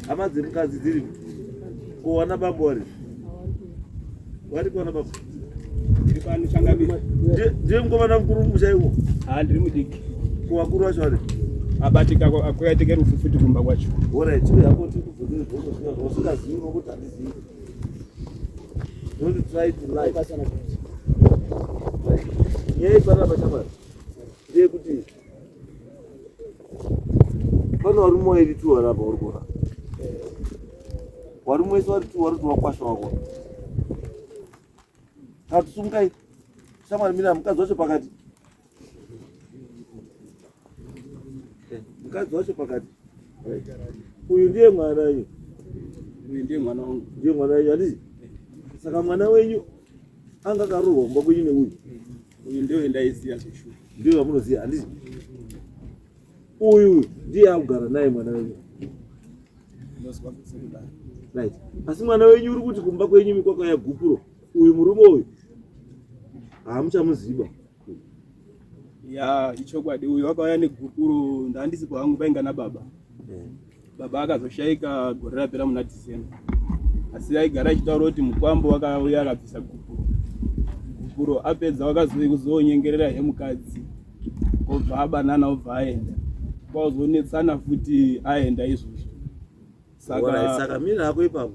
Hama dzemukadzi dziri ko wana bambo wari wari kuwana bambo ndiye mukomana mukuru muchaimo? Ha, ndiri mudiki. Ko vakuru vacho vari? Abatika kwakaitike rufu futi kumba kwacho. Orit, chive hako tikubvunzire zvaunoziva, zvausingazivi unokuti handizivi. Don't try to lie. Nyaya ipanapa chamari ndeyekuti pane varume wairi tu vari apa uri kuona varume wese vari tu vari kuti wakwasha wako katusungai shamwari mina mukadzi wacho pakati, mukadzi wacho pakati. Uyu ndiye mwana uyu. Uyu ndiye mwana wangu. Ndiye mwana wenyu, handiti? Saka mwana wenyu anga akaroorwa kumba kwenyu neuyu? Uyu ndiye ndaiziya zveshuwa. Ndiye vamunoziva, handiti? Uyu ndiye akugara naye mwana wenyu? Ndozwa sekudaro. Right, asi mwana wenyu uri kuti kumba kwenyu mikwakauya gupuro, uyu murume uyu hamuchamuziva. Ya, ichokwadi, uyu wakauya negupuro ndandisi kwangu, painga nababa. Baba akazoshaika gore rapera muna December, asi aigara achitaura kuti mukwambo wakauya akabvisa gupuro. Gupuro apedza wakazonyengerera he mukadzi, obva abanana, obva aenda, kwazonetsana futi aenda izvozvo. Saka saka mina hako ipapo,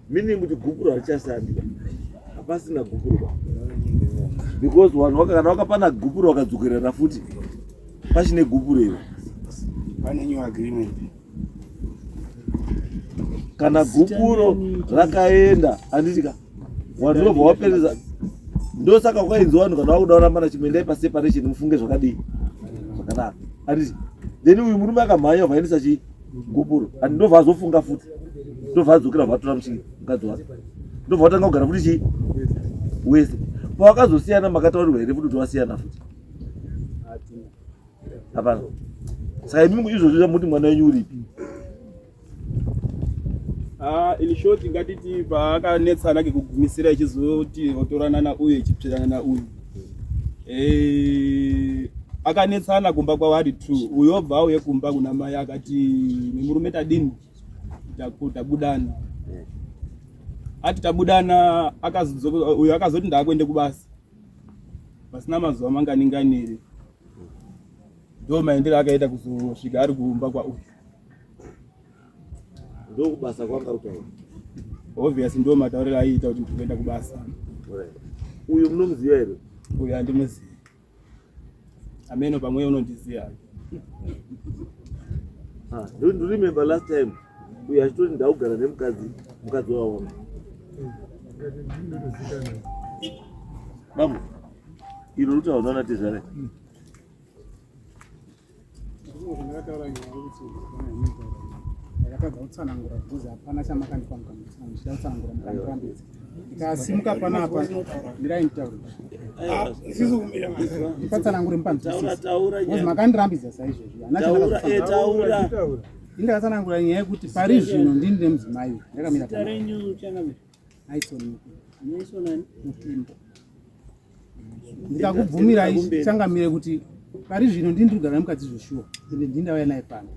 meaning kuti gupuro harichashandi, hapasina gupuro ba, because vanhu kana wakapana gupuro wakadzokerera futi pachine gupuro iro. Pane new agreement. Kana gupuro rakaenda, handitika vanhu vobva wapereza. Ndosaka kwainzi vanhu kana vakuda kurambana, chimboendai paseparation mufunge zvakadii zvakanaka, handiti? Then uyu murume akamhanya vaendesa chii gupuro, and ndobva azofunga futi, ndobva adzokera, vatora muchii mukadzi wake, ndobva watanga kugara futi chii wese. Pawakazosiyana makataurirwa here futi kuti wasiyana futi? Hapana. Saka imimi izvozvo zvamuti mwana wenyu uripi? Ah, in short ngatiti paakanetsana kekugumisira ichizoti otorana nauyu ichipsirana nauyu, akanetsana kumba kwavari two, uyu obva auye kumba kuna mai akati nemurume tadini, tabudana. Ati tabudana, uyu akazoti ndaakuende kubasa pasina mazuva manganinganiri. Ndo maendero akaita kuzosvika ari kumba kwauyu. Ndokubasa kwanga kutaura? Obvious, ndo matauriro aiita kuti ndikuenda kubasa. Uyu munomuziva here? Uyu handimuzivi, ameno pamwe unondiziva. Ah, don't you remember last time uyu achitori ndakugara nemukadzi, mukadzi waona bambo iro rutaura unoona tezvare? Ndakataura nyaya yekuti ndakatadza kutsanangura because hapana chamakandipa mukandipa, ndichida kutsanangura mukandirambidza, ndikasimuka panapa. Mirai nditaure, ndipatsanangure mupanzwisise because makandirambidza saizvozvi. Hana chandakatsanangura. Ndakatsanangura nyaya yekuti pari zvino ndini nemudzimai ndakamira Naison Mutimbo. Ndikakubvumirai changamire kuti pari zvino ndini ndiri kugara nemukadzi zveshuwa, ende ndini ndauya naye pano,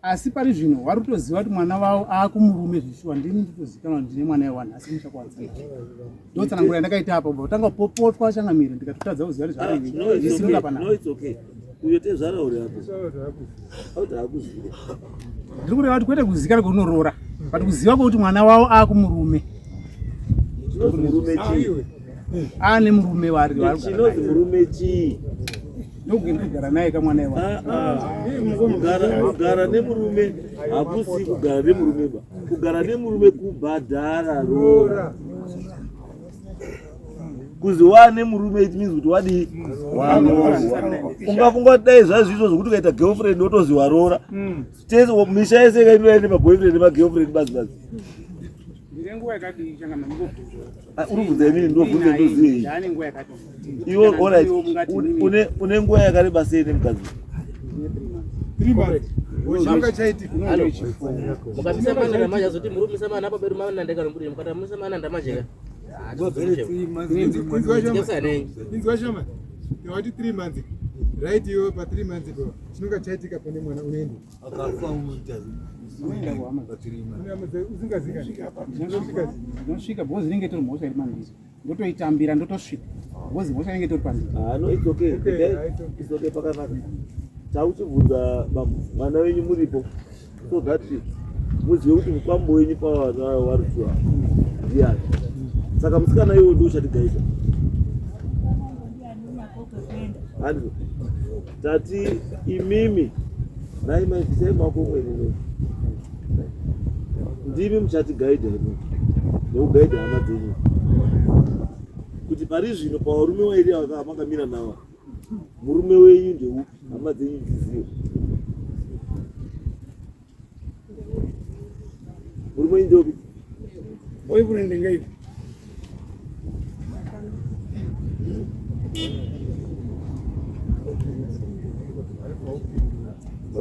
asi pari zvino wari kutoziva kuti mwana wavo aakumurume zveshuwa. Ndini nditozikanwa ndine mwana yewanhu, asi muchakuwanzana. Ndotsanangura yandakaita apa, ubva kutanga kupopotwa changamire, ndikatotadza kuziva kuti zvakadii, ndisimuka panapa. No, it's okay. Uyo tezvara uri apo auti hakuzive. Ndiri kureva kuti kwete kuzikana kweunorora, but kuziva kwekuti mwana wavo aakumurume. Chinozi murume chii? Aane murume waari. Chinozi murume chii? Ndokugenda kugara naye kamwana iwa. Ah, ah. Kugara nemurume hakusi kugara nemurume ba. Kugara nemurume kubhadhara roora. Kuzi wane murume, it means kuti wadii? Waroorwa. Ungafunga kuti dai zvazvizvo zvokuti ukaita girlfriend wotozi waroora, tese misha yese ikaindoa nemaboyfriend nemagirlfriend bazi bazi. Ndine nguva yakadii changana ndingobvunza? Ah, uri kubvunza inini? Ndobvunza ndozivei? Ndane nguva yakadii? Iwe, alright, une nguva yakareba sei nemukadzi? Mukatisa mana manje azoti murumisa mana apa bedu mana ndeka nomburi mukatamisa mana ndamanje ka. Inzwa shama, wati 3 months. Right iwe pa 3 months ipo chinonga chaitika pane mwana unoenda. Akafa unoita Unoenda kuhama. pa 3 months. Une hama dza- usingazikani. Unosvika Ndinosvika because inenge itori mhosva iri mandiri. Ndotoitambira ndotosvika because mhosva inenge itori pandiri. Ah, no, it's okay. Okay, Okay, it's okay. It's okay, pakanaka. Takuchibvunza bambo, mwana wenyu muripo so that muzive kuti mukwambo wenyu pavana warutiwa ndiani. Saka musikana iwo ndio uchatigaisa. Handizvo. Tati imimi nai mai bvisai maoko mwenyu. Ndimi muchatigaidha imimi nekugaidha hama dzenyu kuti pari zvino pavarume wairi ava makamira navo murume wenyu ndeupi hama dzenyu dzizive murume wenyu ndeupi Boyfriend ngeipi?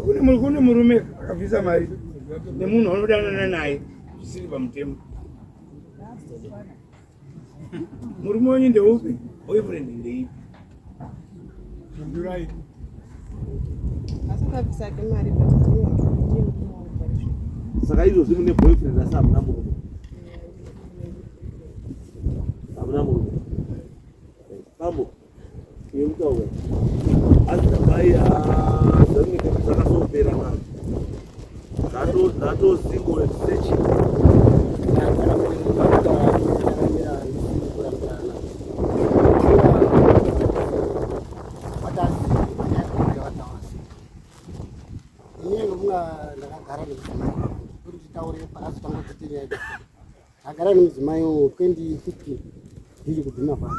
Kune kune murume akabvisa mari nemunhu anodanana naye zvisiri pamutemo. Murume wenyu ndeupi? Boyfriend ndeipi? Pindurai. Asi akabvisa ake mari but ndiye ndiye murume wangu pari zvino. Saka izvozvi mune boyfriend asi hamuna murume, hamuna murume. Bambo iwe mutaura asi bai zvamunenge zvakatopera kare, zvato single and searching. Inini nokunga ndakagara nemudzimai kuti titaure pakazotanga kuti nyaya idzi. Ndakagara nemudzimai 2015 ndiri kubvima pano.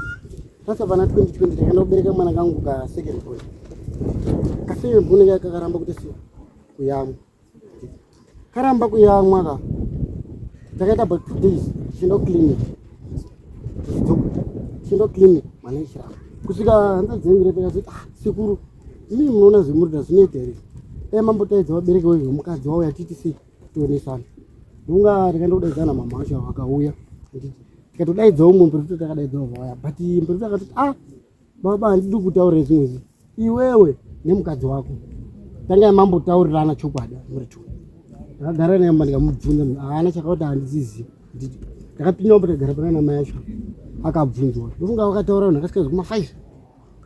Sasa pana 2020 ndakaenda kubereka mwana kangu ka second born. Ka second born kaya kakaramba kuti si kuyamwa. Karamba kuyamwa ka. Takaita about 2 days tichienda kuclinic. Tichidzoka. Tichienda kuclinic mwana ichiramba. Kusvika hanzvadzi yangu irepeka kuti ah sekuru imi munoona zvemurida zvinoita here? Dai mambotaidza vabereki wemukadzi wauya titi sei tionesana. Ndonga ndikaenda kudaidzana mama vacho vakauya. Tikatodaidzawo umwe mberito takadaidzawo vauya but mberito akatoti ah baba handidi kutaurira zvimwe izvi iwewe nemukadzi wako tangai mambotaurirana chokwadi muri two. Ndakagara naye mba ndikamubvunza haana chakauti handizizivi. Ndakapinda mumba tikagara pana namai acho akabvunzwa ndofunga vakataura vanhu akasvika zvekuma 5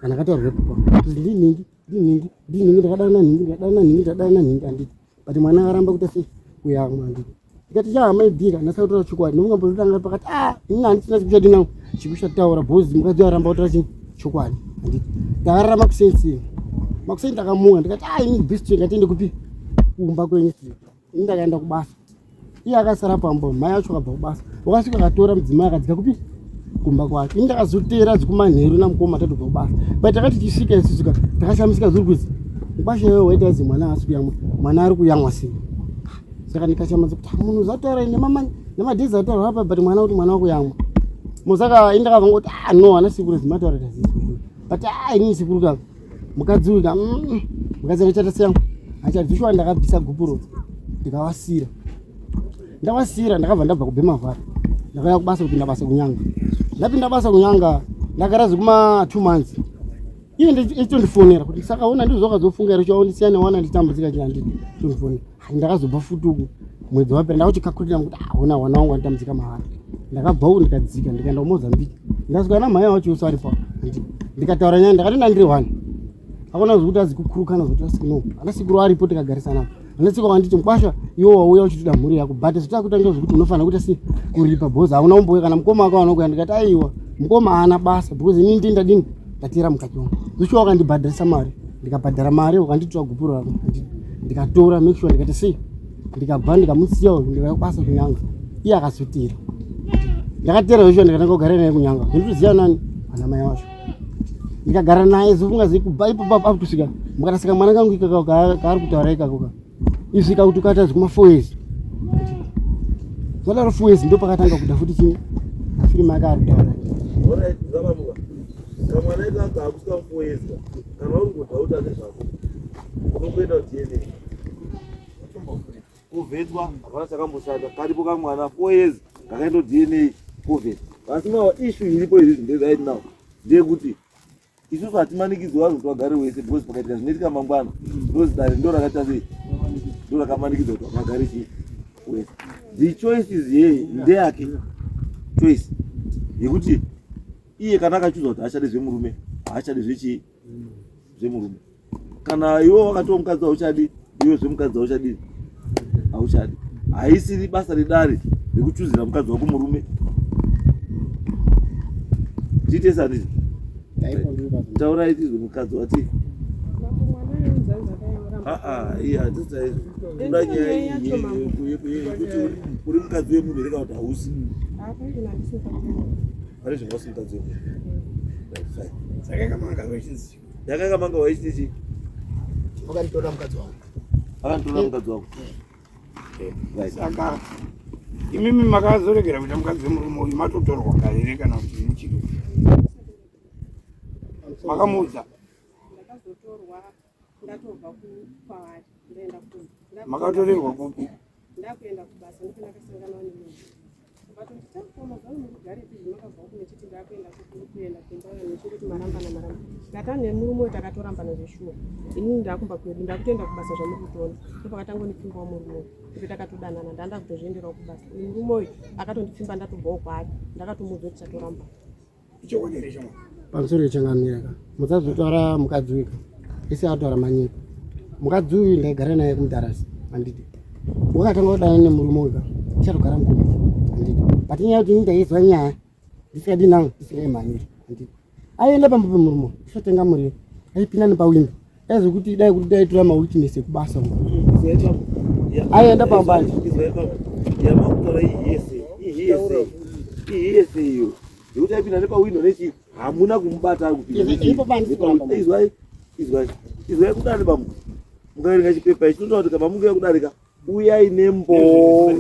kana akataura zvepupa kuti ndinhingi ndinhingi ndinhingi ndakadana nhingi ndakadana nhingi ndakadana nhingi handiti but mwana akaramba kuita sei kuyamwa handiti ndikati cha hama ibhika ndasaka kutora chokwadi ndofunga mbototanga pakati ah ini handisina chikuchadina chikuchataura bhozi mukadzi aramba kutora chi chokwadi handiti ndakarara makuseni makuseni ndakamuka ndikati ah ini bistro ngatiende kupi kumba kwenyu ini ndakaenda kubasa iye akasara pamba mai acho akabva kubasa wakasvika akatora mudzimai akadzika kupi kumba kwake ini ndakazoteera dzikumanheru namukoma tatobva kubasa but takati tichisvika isusuka takashamisika zviri kuzi mukwasha iwewe waita zi mwana asi kuyamwa mwana ari kuyamwa sei saka ndikashamadza kuti munhu zvataura nemadhezi ataura apa but mwana kuti mwana wakuyamwa musaka ini ndakabva ngoti ah no ana sekuru zimataura tazizwa but ah ini sekuru ka mukadzi uyu ka mukadzi achata seyangu achadhishwa ndakabvisa gupuro ndikavasira ndavasira ndakabva ndabva kubhemavhara ndakauya kubasa kupinda basa kunyanga ndapinda basa kunyanga ndagara zvekuma 2 months iye ichitondifonera kuti saka ona ndizvo zvakazofunga here chaondisiya newana ndichitambudzika chii tondifonera ndakazobva futi uku mwedzi wapera ndakuchikakurira kuti ah, ona wana wangu anditambudzika mahara ndakabva uku ndikadzika ndikaenda kumozambique ndasvika namhai wacho uso aripo ndikataura nyaya ndakati ndandiri one akona zvekuti azi kukurukana zvekuti asi no ana sekuru aripo tikagarisana ana sekuru vanditi mukwasha iwo wauya uchitoda mhuri yako but zvitakuita ndezvekuti unofanira kuita sei kuripa because hauna umbouya kana mukoma wako anokuya ndikati aiwa mukoma haana basa because inini ndini ndadini ndatera mukati wangu zvichiwa wakandibhadharisa mari ndikabhadhara mari wakanditora gupuro rako ndikatora make sure ndikati sei ndikabva ndikamusiya uyu ndikauya kubasa kunyanga iye akazotera ndakatera zvichiwa ndikatanga kugara naye kunyanga ndinotoziva nani ana mai wacho ndikagara naye zofunga kubva ipapo apo kusvika mukatasika mwana kangu ikako kaari kutaura ikako ka isvika kuti ukaita zvekuma 4 years zvadaro 4 years ndo pakatanga kuda futi chii firimu yake ari kutaura. Alright, zvabamuka. Kamwana ikako hakusvika 4 years ka. Kana uri kudhauta nezvako unongoenda kuDNA. Kuvhetswa hapana chakamboshata. Karipo kamwana 4 years kakaenda kuDNA kuvhetswa. Asi mawa issue iripo izvizvi nde right now ndeyekuti Isusu hatimanikidzi vanhu kuti vagare wese because pakaitika zvinoitika mangwana because dare ndo rakaita sei ndo rakamanikidza kuti vagare chii wese. The choice is yeye ndeyake choice yekuti iye kana akachuza kuti haachadi zvemurume haachadi zvechii zvemurume. Kana iwe wakatiwo mukadzi hauchadi iwe zvemukadzi hauchadi hauchadi. Haisiri basa redare rekuchuzira mukadzi wako murume. Tiite sandizvo. Taurai tizwe mukadzi wati. Ah, iya hatisi kuda nyaya yekuti uri mukadzi wemunhu here kana kuti hausi. Pane zvino hausi mukadzi wemunhu. Yakanga manga waichiti chii? Wakanditora mukadzi wangu. Akanditora mukadzi wako. Saka imimi makazoregera kuita mukadzi wemurume uyu matotorwa kare here kana kuti muchiri? Makamuudza? Ndakazotorwa ndatobva kwavari ndaenda kumba. Makatorerwa kupi? Ndakuenda kubasa ndipo ndakasangana nemunhu. Vatoti takoma zvano mukugarepi zvimakabva uku nechiti ndakuenda kuenda kumba nechikuti marambana maramba. Ndati nemurume uyu takatorambana zveshuwa. Inini ndakumba kwedu ndakutoenda kubasa zvamuri kutoona. Ndopakatangondipfimbawo murume uyu. Ndipo takatodanana ndanda kutozvienderawo kubasa. Uyu murume uyu akatondipfimba ndatobvawo kwaari. Ndakatomuudza kuti tatorambana. Ichokwadi here shamwari? Pamusoro yechangamire ka musazotaura mukadzi uyu ka ese ataura manyepo mukadzi uyu ndaigara naye kumutarasi handiti wakatanga kudana nemurume uyu ka ichatogara mukoma handiti but nyaya yekuti ini ndaizwa nyaya ndisikadi nangu ndisingaimhanyiri handiti aienda pamba pemurume isotenga muriwo aipinda nepawindo aizokuti dai kuti dai tora mawitness ekubasa uko aienda pamba yamakutaura iyese iyese iyese iyo yekuti aipinda nepawindo nechi hamuna kumubata ari kupinda izwai izwai izwai kudari bamu mukaverenga chipepa ichi chinotaura kuti kana munge kudarika uyai nemboo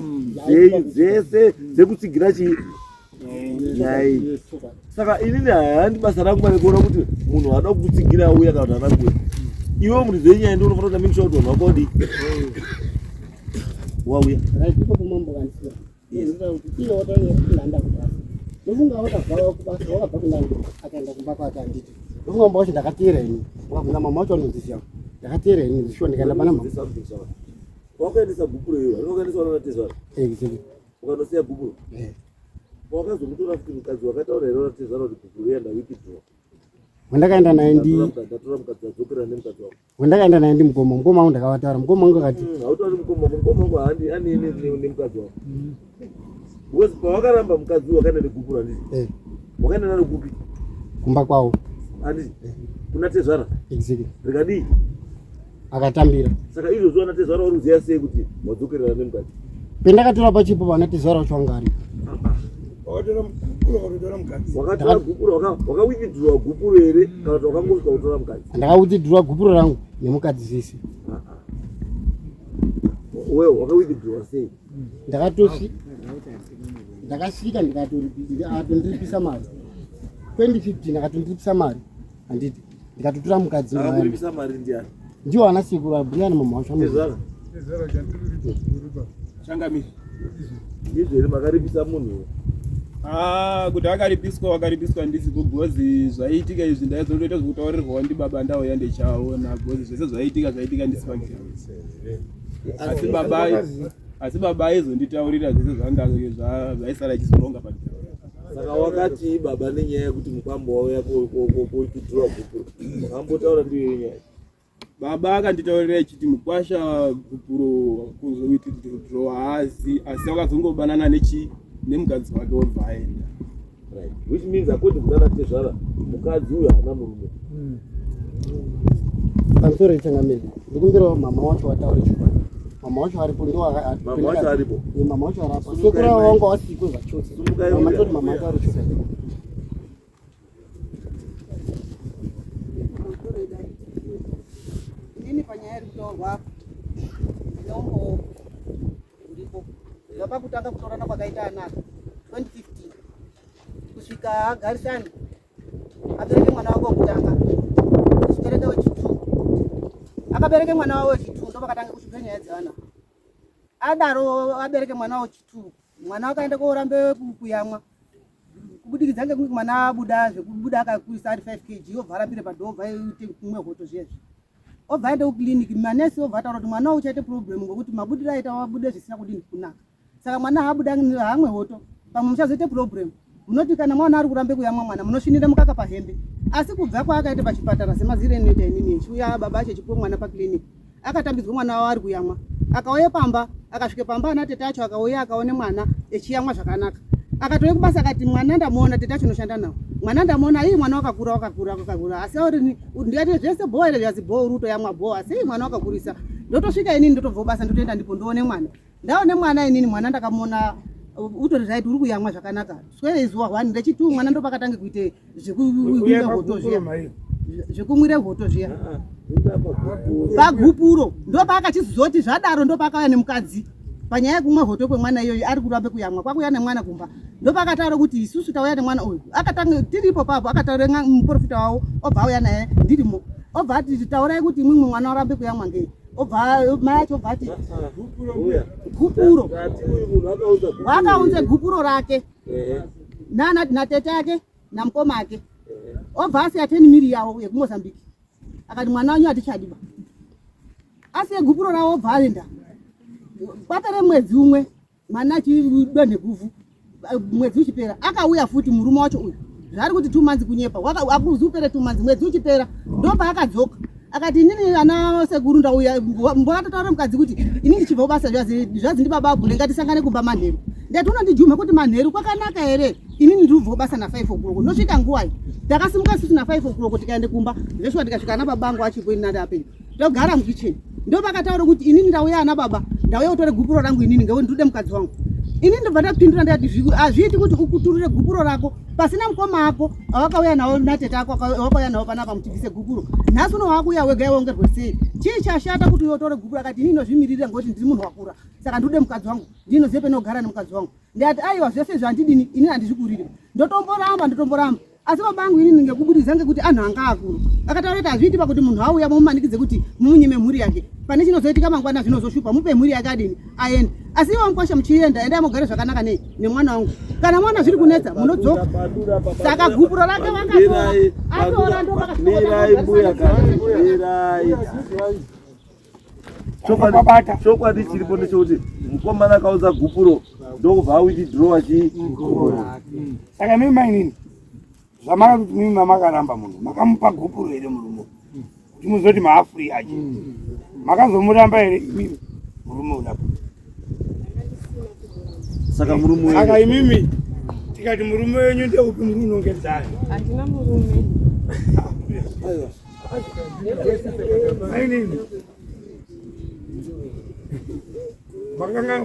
dzenyu dzese dzekutsigira chii nyaya iyi saka inini handi basa rangu mane kuona kuti munhu ada kukutsigira auya kana kuti haana kuuya iwe muridzi wenyaya ndi unofanira kuti make sure kuti vanhu vako wadii wauya ndofunga wakabva kubasa wakabva kunani akaenda kumba kwake handiti ndofunga mba wacho ndakateera ini wakabvunza mama wacho anonziziva ndakateera ini zvishuwa ndikaenda pana mama wakaendesa gupuro iwe wakaendesa vana tezvara exactly ukanosiya gupuro wakazomutora futi mukadzi wakataura here vana tezvara kuti gupuro iya ndawithdraw wandakaenda naye ndi ndatora mukadzi adzokera nemukadzi wako wandakaenda naye ndi mukoma mukoma wangu ndakavataura mukoma wangu akati hautauri mukoma wako mukoma wako haandi anini nemukadzi wako because pawakaramba mukadzi wakaenda negupuro handiti wakaenda naro kupi kumba kwavo handiti kuna tezvara exactly rikadii akatambira saka izvozvo ana tezvara vari kuziva sei kuti wadzokerera nemukadzi pendakatora pachipo pana tezvara wacho wanga aripo wakatora gupuro wakawithidhurwa gupuro here kana kuti wakangosvika kutora mukadzi ndakawithidhurwa gupuro rangu nemukadzi zvese wewe wakawithidhurwa sei ndakatosi ndakasvika ndikatondiripisa mari 2015 akatondiripisa mari handiti ndikatotora mukadzi akakuripisa mari ndiani ndiwo ana sekuru abhuyani mama wacho tezvara Changamire. Ndizvo here makaripisa munhu? Ah, kuti akaripiswa wakaripiswa ndisipo because zvaiitika izvi ndaizotoita zvekutaurirwawo ndibaba ndauya ndichaona because zvese zvaiitika zvaiitika ndisi paground. Asi baba asi baba aizonditaurira zvese zvanga zvaisara achizoronga paground. Saka wakati baba nenyaya yekuti mukwambo wauya koipitura gupuro. Wakambotaura ndiyo nyaya. Baba akanditaurira achiti mukwasha gupuro kuzoiti draw haazi asi akazongobanana nechi nemukadzi wake wobva aenda. Right. Which means according kunana tezvara mukadzi uyu haana murume. Pamusoro yechangamire ndikumbirawo mama wacho wataure chokwadi mama wacho aripo ndo Mama wacho aripo. mama wacho aripo sekuru avo wanga wasikwe zvachose mama toti mama ataure chokwadi Inini panyaya iri kutaurwa apa ndinombo uripo kubva pakutanga kutorana kwakaita anaka 2015 kusvika agarisana abereke mwana wake wekutanga achibereke wechitu akabereke mwana wake wechitu ndopakatanga kusvika nyaya dzevana adaro abereke mwana wechitu mwana wakaenda korambe kuyamwa. Kubudikidza ngekunge mwana abuda zvekubuda akakurisa ari 5 kg obva arambire padhoo obva aite kumwe hoto zviya zviya. Obva aenda kuclinic manesi obva ataura kuti mwana uchaite problem ngokuti mabudiro aita wabude zvisina kudini kunaka. Saka mwana haabuda haamwe hoto pamwe muchazoite problem. Munoti kana mwana ari kurambe kuyamwa mwana munosvinira mukaka pahembe. Asi kubva kwaakaita pachipatara semazire inoita inini echiuya baba acho echipuwa mwana paclinic akatambidzwa mwana wavo ari kuyamwa akauya pamba akasvika pamba ana tete acho akauya akaone mwana echiyamwa zvakanaka akatouya kubasa akati mwana ndamuona tete acho unoshanda nawo mwana ndamuona ii mwana wakakura wakakura wakakura asi auri ndikati zvese bhoo here zvazi bhoo uri utoyamwa bhoo asi ii mwana wakakurisa ndotosvika inini ndotobva kubasa ndotoenda ndipo ndoone mwana ndaone mwana inini mwana ndakamuona utori right uri kuyamwa zvakanaka swere zuva one rechitu mwana ndopakatange kuite zvekumwira hoto zviya zvekumwira hoto zviya pagupuro ndopaakachizoti zvadaro ndopaakauya nemukadzi panyaya yekumwa hoto kwemwana iyoyo ari kurambe kuyamwa kwakuya nemwana kumba ndopakataura kuti isusu tauya nemwana uyu akatanga tiripo papo akataura muprofita wavo obva auya naye ndirimo obva ati taurai kuti imwimwe mwana warambe kuyamwa ngei obva mai acho obva ati gupuro wakaunze gupuro rake nana natete ake namukoma ake obva asiya 10 miri yavo yekumozambique akati mwana wanyu hatichadiba asiye gupuro ravo obva aenda kwapere mwedzi umwe mwana achidonhe guvhu mwedzi uchipera akauya futi murume wacho uyu zvaari kuti two months kunyepa akuzi upere two months mwedzi uchipera ndopaakadzoka akati inini ana sekuru ndauya mbokatotaura mukadzi kuti ini ndichibva kubasa zvazi zvazi ndibaba abhule ngatisangane kumba manheru ndati unondijumha kuti manheru kwakanaka here inini ndiri kubva kubasa na 5 o'clock ndosvika nguwai takasimuka isusu na 5 o'clock tikaende kumba zveshuwa ndikasvika ana baba angu achipo ini nandi apenyu togara mukitchen ndopakataura kuti inini ndauya ana baba ndauya kutore gupuro rangu inini ngekuti ndikude mukadzi wangu ini ndobva ndapindura ndikati hazviiti kuti ukuturire gupuro rako pasina mukoma ako awakauya nawo natete ako awakauya nawo panapa muchibvise gupuro nhasi uno wakuuya wega iwe ungerwe sei chii chashata kuti uye utore gupuro akati ini ndozvimiririra ngekuti ndiri munhu wakura saka ndikude mukadzi wangu ndinozive penogara nemukadzi wangu ndikati aiwa zvese izvi handidini ini handizvikuriri ndotomboramba ndotomboramba asi baba angu inini ngekubudiza ngekuti anhu anga akuru akataura kuti hazviiti pakuti munhu auya mumanikidze kuti mumunyime mhuri yake pane chinozoitika mangwana zvinozoshupa mupe mhuri yake adini aende asi ivo mukwasha muchienda endai mugare zvakanaka nei nemwana wangu kana mwana zviri kunetsa munodzoka saka gupuro rake vakatora atora ndopakamirai mbuya mirai Chokwadi chiripo ndechekuti mukomana akaunza gupuro ndokubva awithdrawa chii. Saka mimi mainini zvamakati mimi mamakaramba munhu makamupa gupuro here murume kuti muzoti maafri ache makazomuramba here imimi murume unapo saka murume saka imimi tikati murume wenyu ndeupi muri unongedzani handina murume Mainini.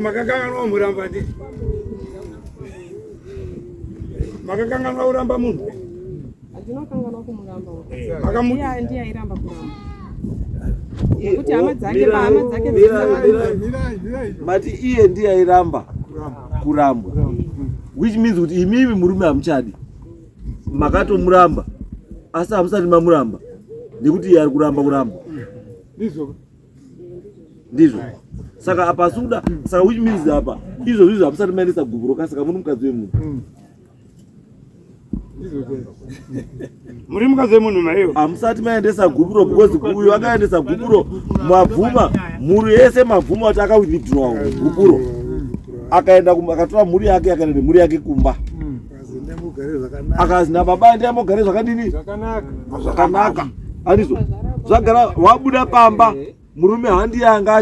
Makakanganwa muramba ndi. Makakanganwa kuramba munhu. Handinokanganwa kumuramba. Makamuti ndiye airamba kuramba. Nekuti hama dzake hama dzake mati iye ndiye airamba kurambwa which means kuti imimi murume hamuchadi makatomuramba asi hamusati mamuramba nekuti iye ari kuramba kuramba ndizvo saka apa asi kuda saka which means apa izvozvo izvo hamusati maendesa gupuro ka saka muri mukadzi wemunhu mm. muri mukadzi wemunhu maiyo hamusati maendesa gupuro because uyu akaendesa gupuro mabvuma mhuri yese mabvuma kuti akawithdraw gupuro akaenda akatora mhuri yake akaenda nemhuri yake kumba akazi nababa endai mogare zvakadini zvakanaka andizvo zvagara wabuda pamba murume handiye anga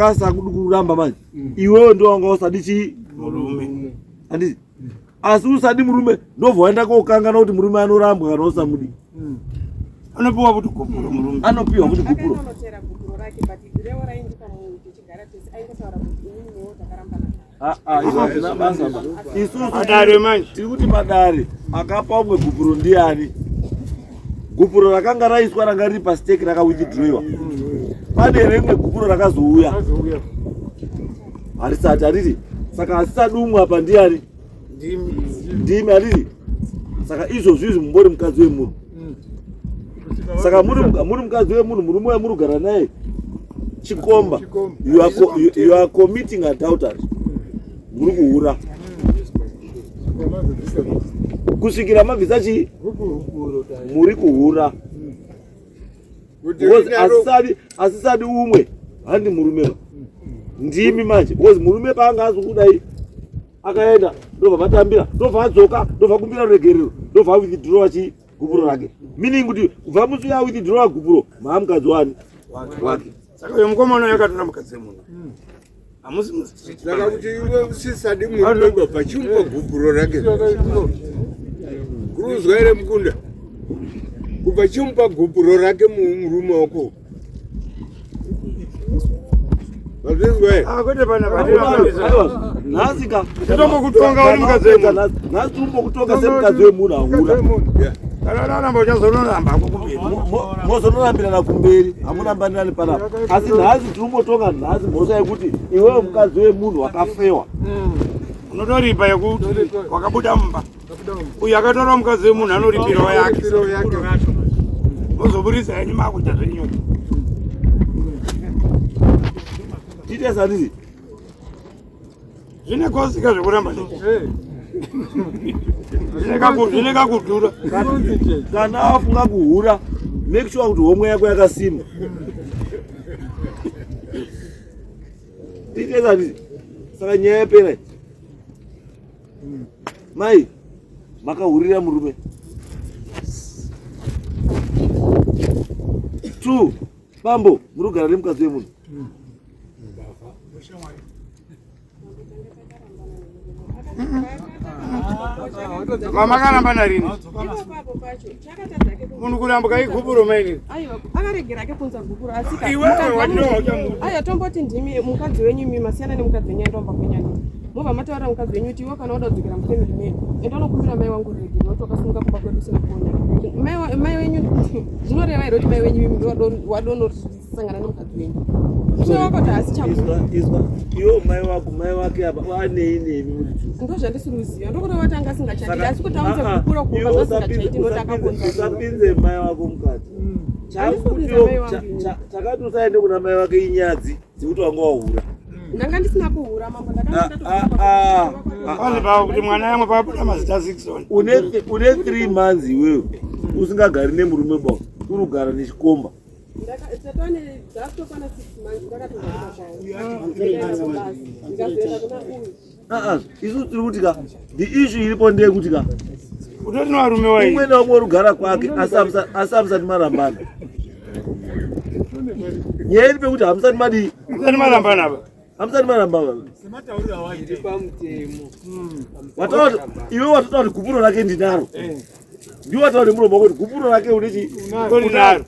asakudi kuramba manje mm. iwewe ndo wanga usadi chii murume handiti asi usadi murume ndobva waenda kokangana kuti murume anorambwa kana usamudi mm. anopiwa kuti gupuro murume anopiwa kuti gupuro Ah, ah, izvo hazvina basa ba isusu Padare manje. tiri kuti padare akapa umwe gupuro ndiani gupuro rakanga raiswa ranga riri pasteki rakawithdroiwa pane rimwe gupuro rakazouya harisati hariri saka asisadi umwe apa ndiani ndimi hariri saka izvozvo izvi mumbori mukadzi wemunhu saka muri mukadzi wemunhu murume uya muri kugara naye chikomba you are, you, you are committing adultery muri kuhura Kusvikira mabvisa chii? Muri kuhura. Because asisadi asisadi umwe handi murume ba. Ndimi manje because murume paanga azokudai akaenda ndobva vatambira ndobva adzoka ndobva kumbira ruregerero ndobva withdraw chi gupuro rake meaning kuti kubva musi uya withdraw gupuro maamukadzi wani wake saka uyo mukomana uyo akatora mukadzi wemunhu hamusi mustreet saka kuti iwe usisadi murume baba chimupa gupuro rake kuruzwa here mukunda kubva chimupa gupuro rake murume wako Vazvinzwa here? Ah, kwete pana Aiwa, nhasi ka Titombokutonga uri mukadzi wemunhu. Nhasi titombokutonga semukadzi wemunhu ahura. Kana unoramba uchazonoramba hako kumberi. Mozonorambirana kumberi, hamurambanirani panapa. Asi nhasi tinombotonga nhasi mhosva yekuti iwewe mukadzi wemunhu wakafewa. Unotoripa yekuti wakabuda mumba. Uyu akatora mukadzi wemunhu anoripirawo yake. Mozoburitsa henyu makuita zvenyu. Tiite sandisi. Zvine kosika zvekuramba zvine kakudhura. Kana wafunga kuhura, make sure kuti homwe yako yakasimba. Tiite sandisi. Saka nyaya yapera. Mai, makahurira murume. Two, bambo, muri kugara nemukadzi wemunhu. Mamakaramba narini? Munhu kuramba igupuro maini. Aiwa, akaregera ake kunza gupuro asi ka. Iwewe watinowa uchamuda. Aiwa, tomboti ndimi mukadzi wenyu imi masiyana nemukadzi wenyu aenda kumba kwenyu anditi. Mobva mataurira mukadzi wenyu kuti iwe kana wada kudzokera mufamily medu enda unokumbira mai wangu ruregerero kuti wakasimuka kumba kwedu usina kuona. Mai wenyu zvinoreva here kuti mai wenyu imi wadonosangana nemukadzi wenyu? Murume wako kuti haasi chamuda. Izwa, iwe mai wako, mai wake apa anei nemi muri two. Ndozvandisiri kuziva. Ndokureva kuti anga asingachandidi asi kuti aunze Ah, ah, gupuro kumba iwe zvasingachaiti ndokuti akakonza. Usapinze mai wako mukati. Handisi kupinza mai wangu ini. Chakati usaende kuna mai wake inyadzi dzekuti wanga wahura. Ndanga ndisina kuhura mambo ndakanga Kwanzi pa kuti mwana yamwe pabuda mazita 6 on. Une une 3 months iwewe usingagari nemurume ba uri kugara nechikomba. Ndakatokwana 6 months ndakatobva kumba kwavo. Ndikazoenda kuna uyu. Ah ah, isu tiri kuti ka the issue iripo ndeyekuti ka utori nevarume waii umwe neumwe uri kugara kwake asi asi hamusati marambana. Nyaya iri pekuti hamusati madii? Hamusati marambana apa. Hamusati marambana. Sematauriro awaita. Pamutemo. Wataura iwe watotaura kuti gupuro rake ndinaro. Ndiwe wataura nemuromo wako kuti gupuro rake une chii? Unaro.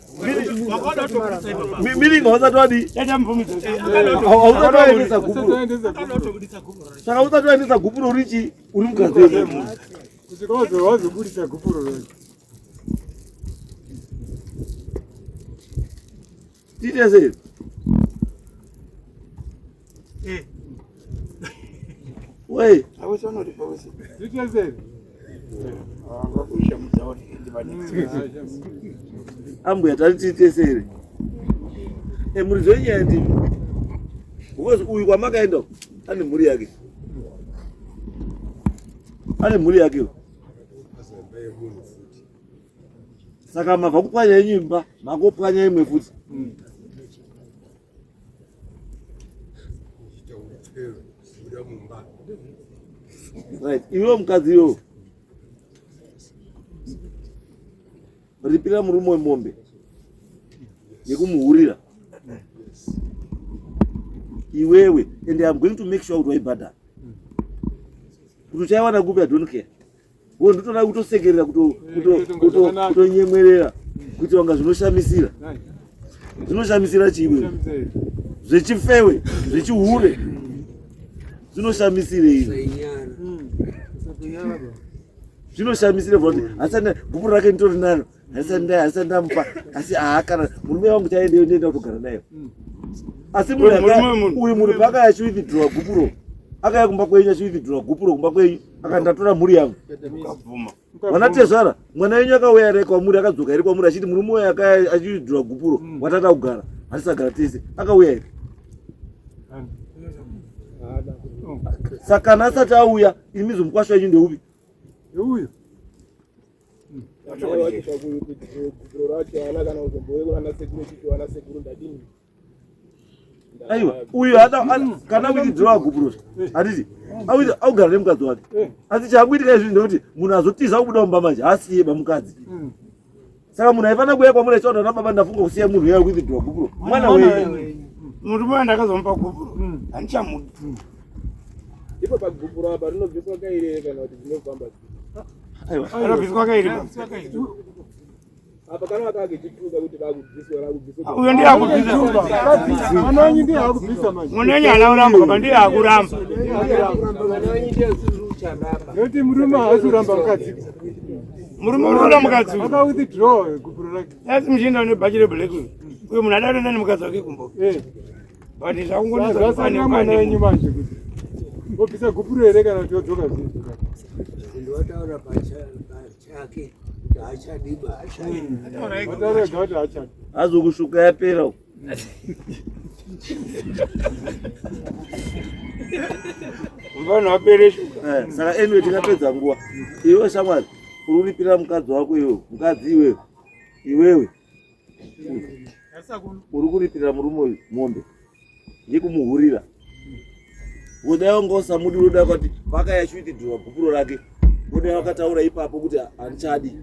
Meaning hausati wadii? Hausati waendesa gupuro. Saka usati waendesa gupuro uri chii? Uri mukadzi wemunhu. Kusvika wazobudisa gupuro rake. Tiite sei? Wei. Awese unoripa wese. Tiite sei? Angakuisha mudzauri ndi Ambuya tati tiite sei here? Eh, muridzi wenyaya ndimi. Because uyu kwamakaenda uku, ane mhuri yake. Ane mhuri yake. uyu. Saka mabva kupwanya yenyu imba, makopwanya imwe futi. Right, iwe mukadzi iwewe. Ripira murume wemombe yekumuhurira. Iwewe and I'm going to make sure kuti waibhadhara. Kuti uchaiwana kupi I don't care. Wo ndotoda kutosekerera kutonyemwerera kuita kunga zvinoshamisira. Zvinoshamisira chii iwewe? Zvechifewe, zvechihure. Zvinoshamisire izvi. Zvinoshamisire kuti asana gupuro rake nditori naro. Asana ndamupa asi haa kana murume wangu chaiye ndiye kutogara naye. Asi munhu uyu munhu paakaya achiwithdraw gupuro akaya kumba kwenyu achiwithdraw gupuro kumba kwenyu akati ndatora mhuri yangu. Mwana tezvara mwana wenyu akauya here kwamuri akadzoka here kwamuri achiti murume uyu akaya achiwithdraw gupuro watata kugara hatisagara tese akauya here? Saka kana asati auya imi zomukwasha wenyu ndeupi? Uyu. Aiwa, uyu kana withdraw gupuro handiti augara nemukadzi wake eh. Asi chakuitika izvi ndekuti munhu azotiza kubuda mumba manje haasiye bamukadzi. Saka munhu aifanira kuuya kwamuri achiona na baba ndafunga kusiya munhu uya withdraw gupuro mwana wenyu. Murume wandakazomupa gupuro handichamudi. Ipo pagupuro apa rinobviswa kairi kana kuti zvinofamba? Aiwa, rinobviswa kairi apa kana vakagechituka kuti vakubviswa rakubviswa. Uyo ndiye akubvisa. Mwana wenyu ndiye akubvisa manje. Mwana wenyu haana kuramba kaba ndiye akuramba. Nekuti murume haasi kuramba mukadzi. Murume uri kuda mukadzi uyu. Aka withdraw gupuro rake. Asi muchinda une bhachi reblack uyu. Uyo munhu ada kutoenda nemukadzi wake kumbo. Eh. But zvakungonetsa kuti Zvasangana mwana wenyu manje kuti wobvisa gupuro here kana kuti wodzoka zvinhu. Ndowataura pachake kuti haachadi haachadi. Wataura ega kuti haachadi. Azokushuka yapera uko. Vanhu vapere shuka. Eh, saka anyway tingapedza nguva. Iwe shamwari, uri kuripira mukadzi wako iwewe, mukadzi iwewe. Iwewe. Uri kuripira murume uyu mombe yekumuhurira. Wodai wanga usamudi unoda kuti vakayashuitidzwa gupuro rake. Wodai wakataura ipapo kuti handichadi.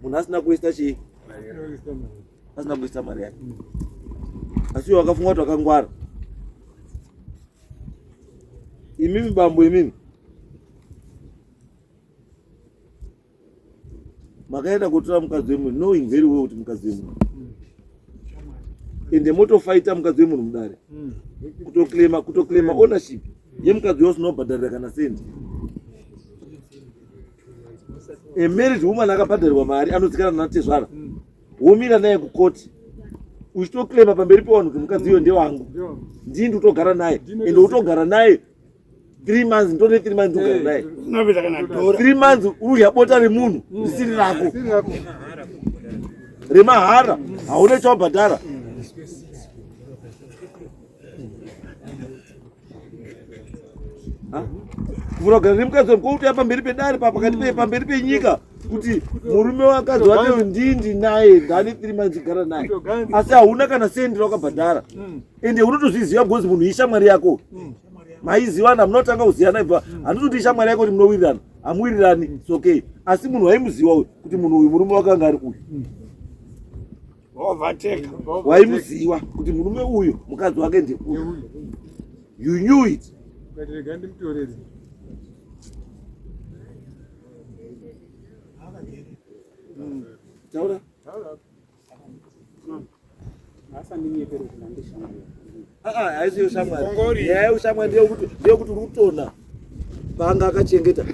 Munhu asina kuista chii? Asina kuista mari yake. Asi iwe wakafunga kuti wakangwara. Imimi bambo imimi. Makaenda kotora mukadzi wemunhu knowing very well kuti mukadzi wemunhu. Ende motofaita mukadzi wemunhu mudare. Kutoclaima, kutoclaima ownership yemukadzi weusina kubhadharira kana sendi. A married woman akabhadharirwa mari anodzikana natezvara. Womira naye kukoti. Uchitoclaima pamberi pevanhu kuti mukadzi uyo ndewangu. Ndini ndotogara naye. Ende utogara naye 3 months, ndone 3 months ndogara naye. Unopedza kana dhora. 3 months urudya bota remunhu risiri rako. Remahara hauna chawabhadhara. Kuvhura kugara nemukadzi wako kouya pamberi pedare pa pakati pe pamberi penyika kuti murume wakadzi wake ndindi naye ndane 3 months gara naye. Asi hauna kana sendi rakabhadhara. Ende unotozviziva because munhu ishamwari yako. Maizivana munotanga kuziyana ibva. Handiti ishamwari yako kuti munowirirana. Hamuwirirani, it's okay. Asi munhu waimuziva uyu kuti munhu uyu murume wake anga ari uyu. Overtake. Waimuziva kuti murume uyu mukadzi wake ndi uyu. You knew it. Rega ndimutorere. Taura. Haisi yoshamwari. Nyaya yeushamwari ndeyekuti ndeyekuti uri kutona panga akachengeta.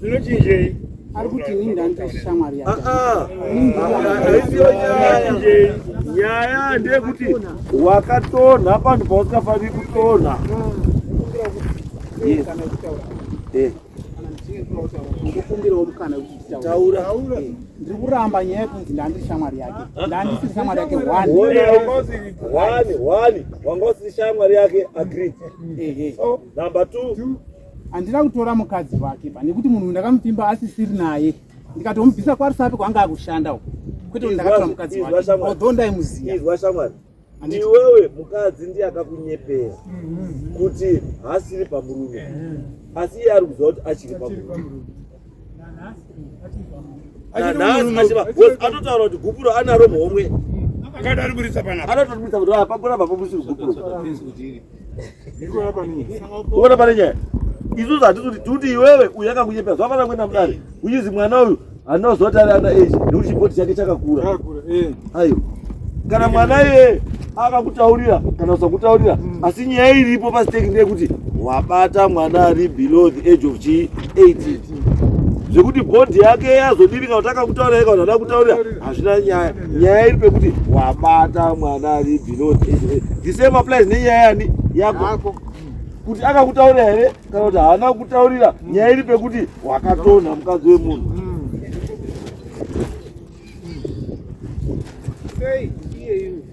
Zvinochinjei? Ari kuti ini ndandiri shamwari yake. Haisi nyaya. Nyaya ndeyekuti wakatonha panhu pausingafaniri kutonha. Yes. Eh. Ndikukumbirawo mukana wekuti nditaure. Taura. Ndiri kuramba nyaya yekunzi ndandiri shamwari yake. Ndandisiri shamwari yake one. One, one. Wanga usiri shamwari yake, agreed. Number 2. Handina kutora mukadzi wake ba nekuti munhu ndakamupfimba asisiri naye. Ndikatomubvisa kwaRusape kwaanga akushanda uko. Kwete kuti ndakatora mukadzi wake. Although ndaimuziva. Izwa shamwari. Iwewe mukadzi ndiye akakunyepera kuti haasiri pamurume. Asi iye ari kuziva kuti achiri pamurume. Nanhasi achiri pa- atotaura kuti gupuro anaro muhomwe. Akadariburitsa panapa. Anotoburitsa kuti apa panapa paburitsa gupuro. Uona pane nyaya. Isusu hatisi kuti kuti iwewe uyu akakunyepera zvafanira kuenda mudare. Uchizi mwana uyu handina kuziva kuti ari under age nekuti chibhodhi chake chakakura. Ayo. Kana mwana iye akakutaurira kana usakutaurira asi nyaya iripo pasteki ndeyekuti wabata mwana ari below the age of chi 18. Zvekuti bhodhi yake yazodini kuti akakutaurira kana kuti akutaurira hazvina nyaya. Nyaya iri pekuti wabata mwana ari below the age of 18. The same applies nenyaya yani yako. Kuti akakutaurira here kana kuti haana kukutaurira, nyaya iri pekuti wakatonha mukadzi wemunhu. Sei iyeyu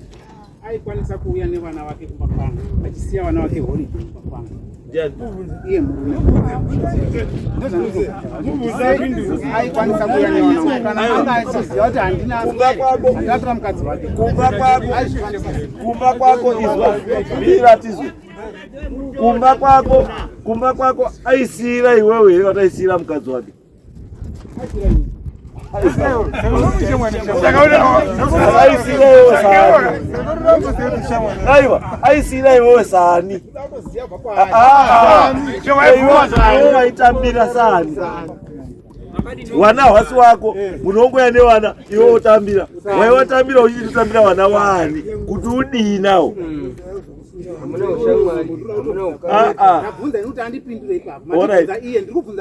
Aikwanisa kuuya nevana vake kumba kwangu achisiya vana vake holiday kumba kwangu. Iye murume. Aikwanisa kuuya nevana kana anga achiziva kuti handina kumba kwako handinatora mukadzi wake. Kumba kwako kumba kwako izwa iratidzwe. Kumba kwako kumba kwako aisiira iwewe here kana aisiira mukadzi wake? Aiwa, aisiira iwewe sani. Iwe waitambira sani. Wana hwasi wako munongoya nevana iwe wotambira. Waiwatambira uchiti totambira vana wani kuti udii nawo?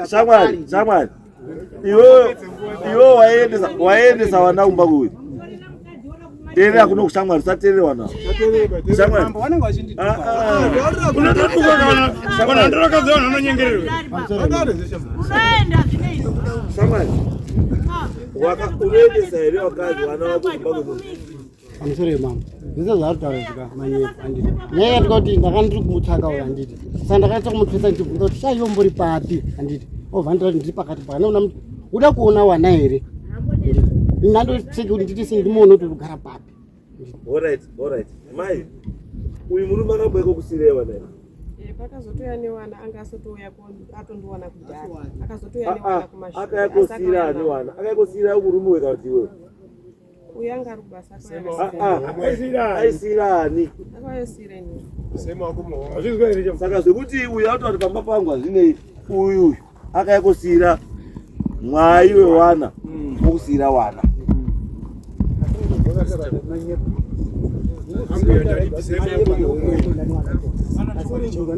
Shamwari, shamwari. Iwe iwe waendesa waendesa vana kumba kuyu. Teerera kuno kushamwari usateerera vana. Shamwari. Unototukwa kana kana ndorokadzi vanhu vanonyengererwa. Shamwari. Waka unoendesa here wakadzi vana vako kumba kwemunhu? Pamusoro yemambo zvese zvaari kutaura zvika manyepo handiti nyaya yandika kuti ndanga ndiri kumutsvaka uyo handiti saka ndakaita kumutwisa ndichibvunza kuti sha iwe mbori papi handiti obva ndira kuti ndiri pakati pakati ndaona kuti uda kuona wana here ndandotseki kuti nditi sei ndimuone kuti uri kugara papi. Alright, alright. Mai, uyu murume akamboeko kusirei wana here? Pakazotouya newana anga asotouya atondiwana kudhara akazotouya newana kumashure. Akayakosira ani wana? Akayakosira murume weka kuti iwewe? Uyu anga ari kubasa. Aisira ani? Akaisira ini. Saka zvekuti uyu autoti pamba pangu hazvinei uyu uyu akayakosira mwai wewana okusira wana.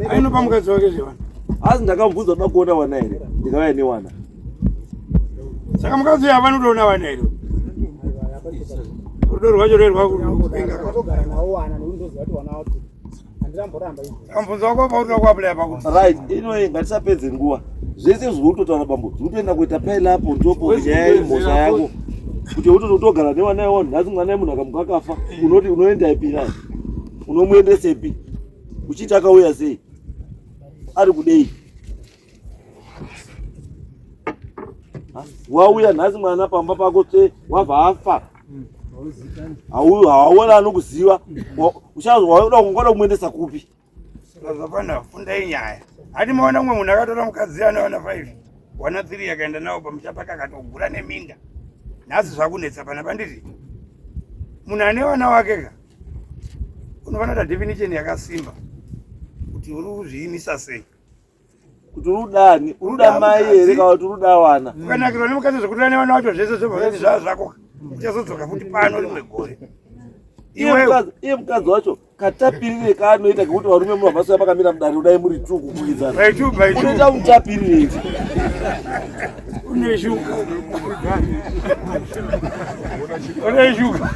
Ainopa mukadzi wake zvewana. Asi ndakamubvunza unoda kuona wana here? Ndikauya newana. Saka mukadzi uyu havana kutoona vana here? Rudo rwacho rwerwakupenga. Kamubvunzo wako paunoda kuapulaya pako. Right, anyway, ngatisapedze nguva. Zvese zviri kutotaura bambo, zviri kutoenda kuita pile up on top of nyaya yemhosva yako. Kuti utotogara nevana iwona, nhasi mwana wemunhu akamuka akafa, unoti unoenda ipi naye? Unomuendesepi? Uchiti akauya sei? Ari kudei? Wauya nhasi mwana pamba pako tsve wabva afa. Hauona anokuziva. Uchazwa unoda kumuendesa kupi? Zvapana fundai nyaya. Hati maona umwe munhu akatora mukadzi ane vana 5, wana 3 akaenda nawo pamusha pake akatogura neminda. Nhasi zvakunetsa pana panditi. Munhu ane vana wake ka unofanira kuita definition yakasimba kuti uri kuzviimisa sei. Kuti uri kudani? Uri kuda mai here kana kuti uri kuda vana? Ukanakirwa nemukadzi zvekutora nevana wacho zvese zvobva zvati zvaa zvako. Uchazodzoka futi pano rimwe gore. Iye mukadzi wacho katapirire kaanoita kekuti varume munhu vamaswera makamira mudare kudai muri tu kukwikwidzana. Unoita mutapirire. Une shuga. Une shuga.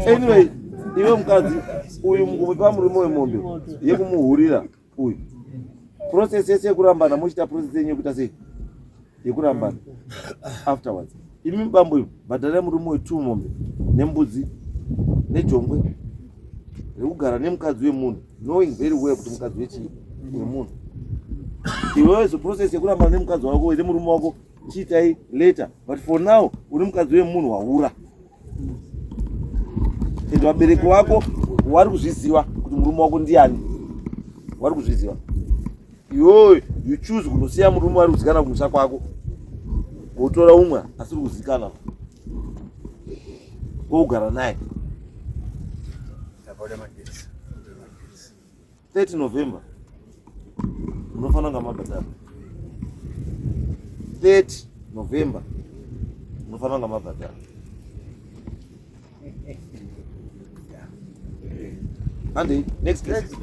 Anyway, iwe mukadzi uyu mukumupa murume wemombe yekumuhurira uyu process yese yekurambana mochita process yenyu yekuita sei yekurambana afterwards imi mubambo uyu bhadharai murume wetu mombe nembudzi nejongwe rekugara nemukadzi wemunhu knowing very well kuti mukadzi wechii wemunhu iwewe zo process yekurambana nemukadzi wako nemurume wako chiitai later but for now uri mukadzi wemunhu waura and vabereki wako wari kuzviziva kuti murume wako ndiani wari kuzviziva iwewe you choose kunosiya murume wari kuzikana kumusha kwako wotora umwe asiri kuzikana wogara naye 30 November munofanira kunga mabhadhara 30 November munofanira kunga mabhadhara. Andy, next case.